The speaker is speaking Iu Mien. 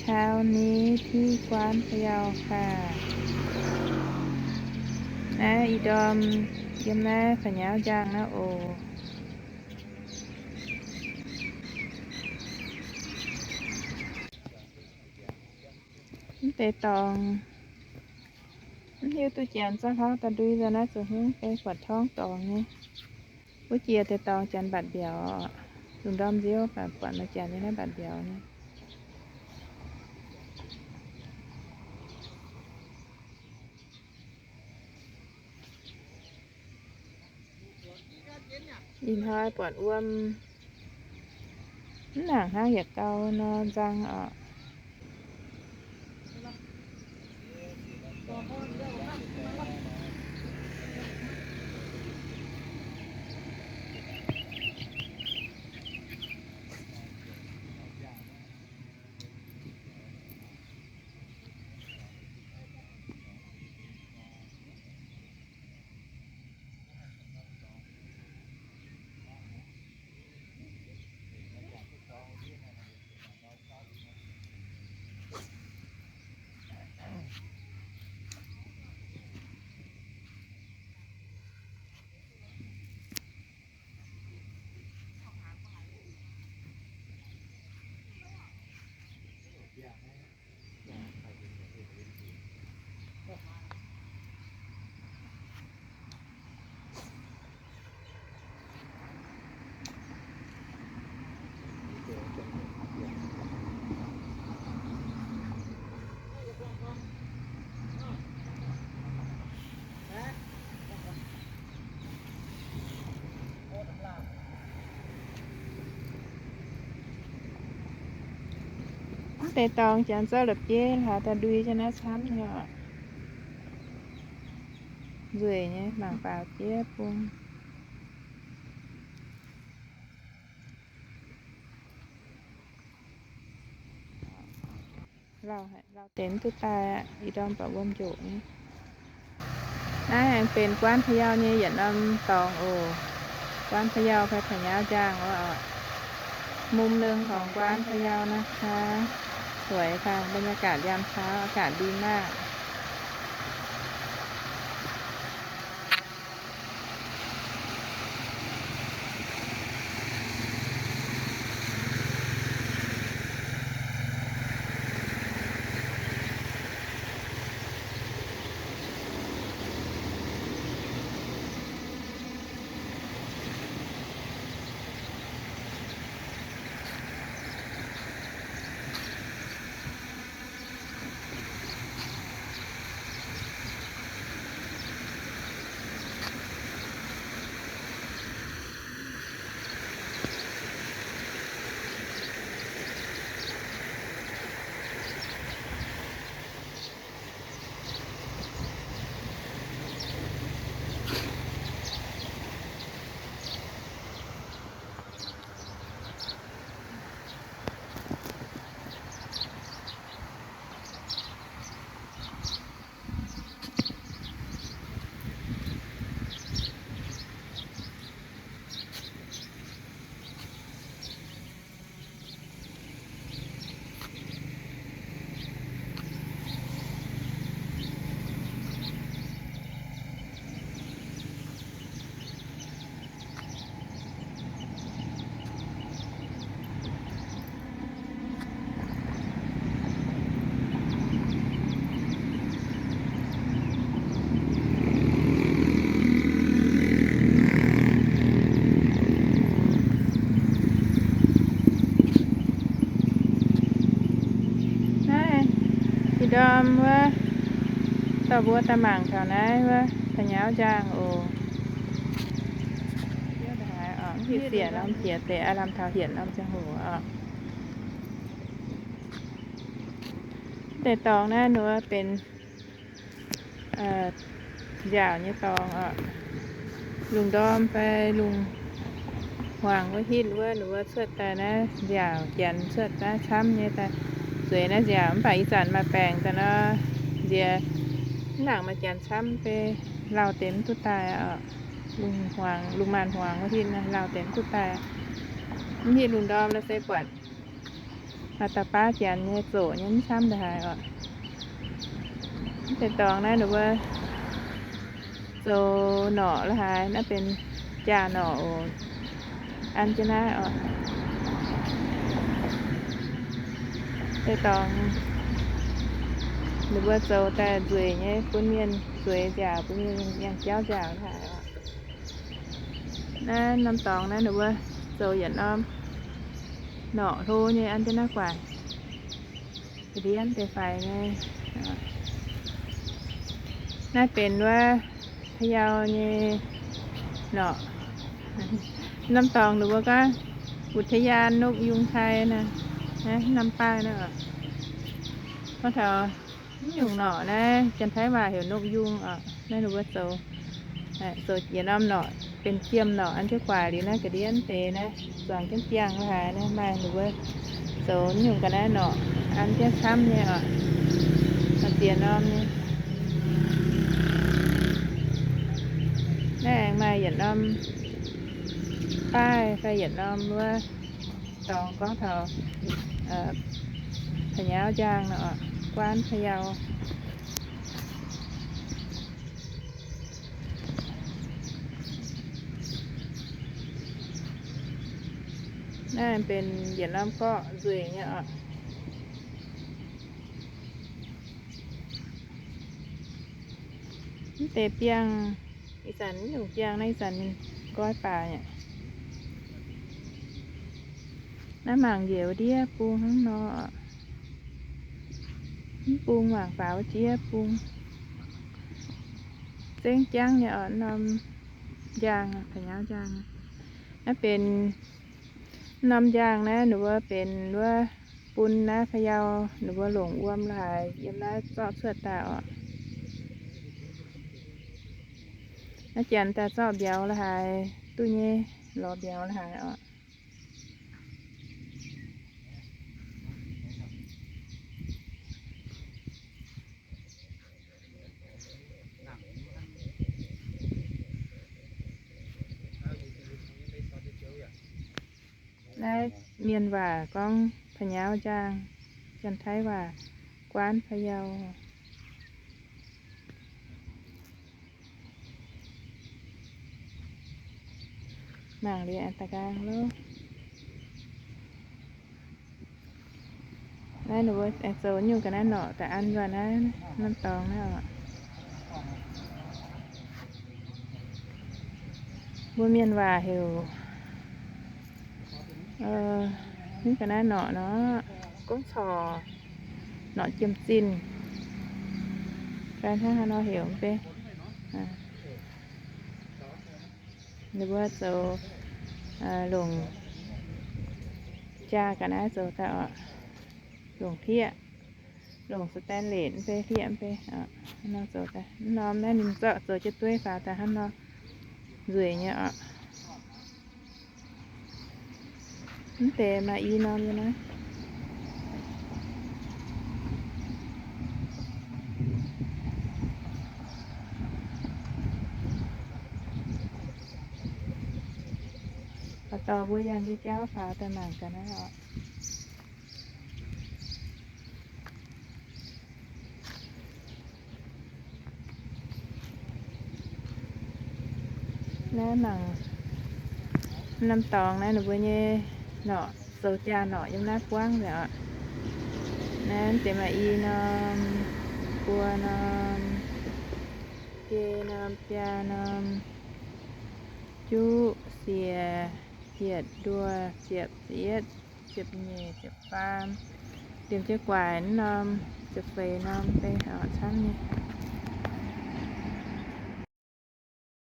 เช้านี้ที่กว้านพะเยาค่ะ Naaiv ih ndorm yiem naaiv Fa'nyauv Njang naaiv oc. Mv deix dorngx, mv hiuv duqv janx za'gengh hlauv daaih ndui nzengc naaiv, zuqc hngongx deix buatc torngv dorngx nyei. Wuov jiex deix dorngx janx mbatc mbiauz, lungh ndorm nziouv baac buatc maaih janx nyei naaiv mbatc mbiauz nyei. Ih hnoi buatc wuom mv nangc hnangv yietc gau nor nzang oc. Mv deix dorngx janx zorqv la'bieiv hlaax daaih ndui jienv naaiv camv nyei oc. Nzueic nyei, mangc faaux jiex bung. Lauh, lauh deix mv duqv daaih aqv. Ih ndorm baac wuom njoqc nyei. Naaiv aengx benx กว้านพะเยา nyei yietc norm dorngx oc. กว้านพะเยา fai Fa'nyauv Njang oc. มุมหนึ่งของ กว้านพะเยา นะคะ สวยค่ะ บรรยากาศยามเช้า อากาศดีมาก. Naaiv, ih ndorm wuov, dorh mbuo daaih mangc taux naaiv wuov Fa'nyauv Njang oc. Mv hietv siec norm jiex deix, aav lamh taux hietc norm ziangh hoc oc. Deix dorngx naaiv ninh mbuo benx nziaauc nyei dorngx oc. Lungh ndorm fai lungh hmuangx wuov hitv wuov, ninh mbuo cuotv daaih naaiv nziaauc, janx cuotv naaiv camv nyei daaih zueiz naaiv nziaauc. Mv baac ih zanc maaih baengc daaih nor, nziex mv nangc maaih janx camv beiv lauh deix mv duqv daaih oc. Lungh hmuangx, lungh maanz hmuangx wuov hitv lauh deix mv duqv daaih. Mv hitv lungh ndorm nor se buatc Maaih dauh baav janx nyei zoqc nyei mv camv ndongc haaix oc. Mv deix dorngx naaiv ninh mbuo zoux norqc la'haaix, naaiv benx jaa-norqc oc. An jienv naaiv oc. Deix dorngx ninh mbuo zoux daaih nzueic nyei, bun mienh zueiz nziaauc, bun mienh nyangh jauv nziaauc la'haaix oc. Naaiv norm dorngx naaiv ninh mbuo zoux yietc norm norqc hlo nyei an jienv naaiv guaaic. Ga'ndiev deix faix nyei. Naaiv benx wuov พะเยา nyei norqc. Norm dorngx ninh mbuo gorngv อุทยานนกยูงไทย naaiv, norm baaih naaiv oc. Gorngv taux mv nyungc norqc naaiv, Janx-Taiv waac heuc นกยูง oc. Naaiv ninh mbuo zoux, zoux yietc norm norqc benx jiem norqc an jienv guaaic liuz naaiv ga'ndiev deix naaiv, zuangx jienv ziangh la'haaix naaiv maaih ninh mbuo zoux mv nyungc ga'naaiv norqc an jienv camv nyei oc. Maaih ziex norm nyei. Naaiv aengx maaih yietc norm baaih fai yietc norm wuov dorngx gorngv taux พะเยา njang nor, กว้านพะเยา. Naaiv benx yietc norm gorqv nzueic nyei oc. Mv deix biangh, ih zanc mv nyungc biangh naaiv, ih zanc ninh goiv baac nyei. Naaiv mangc njiec wuov ndiev bung hnangv nor. Mv bung mangc faaux wuov jiex bung. Zengv jangv nyei oc, norm njang, พะเยา njang. Naaiv benx norm njang naaiv, ninh mbuo benx wuov bun naaiv พะเยา ninh mbuo longc wuom la'haaix yiem naaiv zorqv cuotv daaih oc. Naaiv janx daaih zorqv mbiauz la'haaix duqv nyei, lorz mbiauz la'haaix oc. Naaiv mienh waac gorngv พะเยา njang, Janx-Taiv waac กว้านพะเยา. Mangc liuz aengx da'nqaang loh. Naaiv ninh mbuo aengx zoux nyungc ga'naaiv norqc daaih an nzuonx naaiv norm dorngx naaiv oc. Mbuo mienh waac heuc nyungc ga'naaiv norqc nor, 工草, norqc jiem-zinh. Fai hnangv haaix nor heuc mv bei. Ninh mbuo zoux longc jaa ga'naaiv zoux daaih oc. Longc hlieqv, longc stainless mv bei, hlieqv mv bei. Hnangv nor zoux daaih, norm naaiv ninh zorqv zoux jienv dueiv faaux daaih hnangv nor, nzueic nyei oc. Mv deix maaih i norm nyei naaiv. Baac dorh mbuo yangh nyei jauv faaux daaih mangc ga'naaiv oc. Naaiv mangc norm dorngx naaiv, ninh mbuo nyei norqc, zoux jaa norqc yiem naaiv buangv nzengc oc. Naaiv deix maaih i norm, buo norm, biei norm, biaa norm, juqv, siec, hietc, nduoh, ziepc, ziepc yietv, ziepc nyeic, ziepc faam, liemh jienv guaix norm, ziepc feix norm, bei oc, camv nyei.